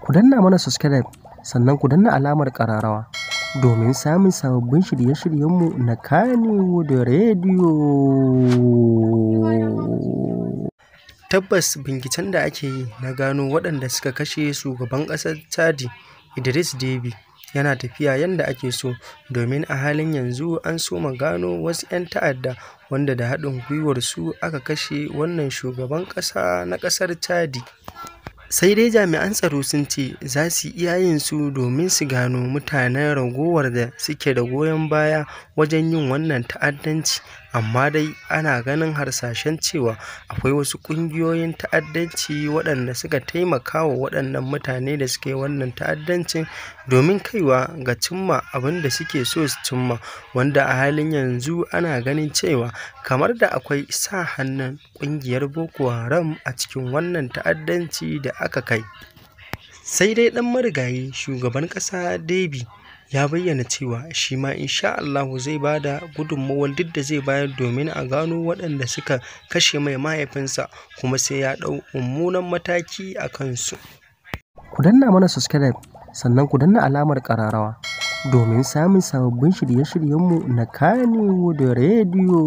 Ku danna mana subscribe sannan ku danna alamar ƙararrawa domin samun sababbin shirye-shiryenmu na Kannywood Radio. Tabbas binciken da ake yi na gano waɗanda suka kashe shugaban ƙasar Chadi Idris Deby yana tafiya yadda ake so, domin a halin yanzu an soma gano wasu 'yan ta'adda wanda da haɗin gwiwarsu aka kashe wannan shugaban ƙasa na ƙasar Chadi. Sai dai jami'an tsaro sun ce za su yi iya yinsu domin su gano mutanen ragowar da suke da goyon baya wajen yin wannan ta'addanci, amma dai ana ganin hasashen cewa akwai wasu ƙungiyoyin ta'addanci waɗanda suka taimaka wa waɗannan mutane da suka yi wannan ta'addancin domin kaiwa ga cimma abin da suke so su cimma, wanda a halin yanzu ana ganin cewa kamar da akwai sa hannun ƙungiyar Boko Haram a cikin wannan ta'addanci da aka kai. Sai dai ɗan marigayi shugaban ƙasa Deby ya bayyana cewa shi ma insha Allahu zai ba da gudunmawar duk da zai bayar domin a gano waɗanda suka kashe mai mahaifinsa, kuma sai ya ɗau mummunan mataki a kansu. Ku danna mana subscribe sannan ku danna alamar ƙararrawa domin samun sababbin shirye-shiryenmu na Kannywood Radio.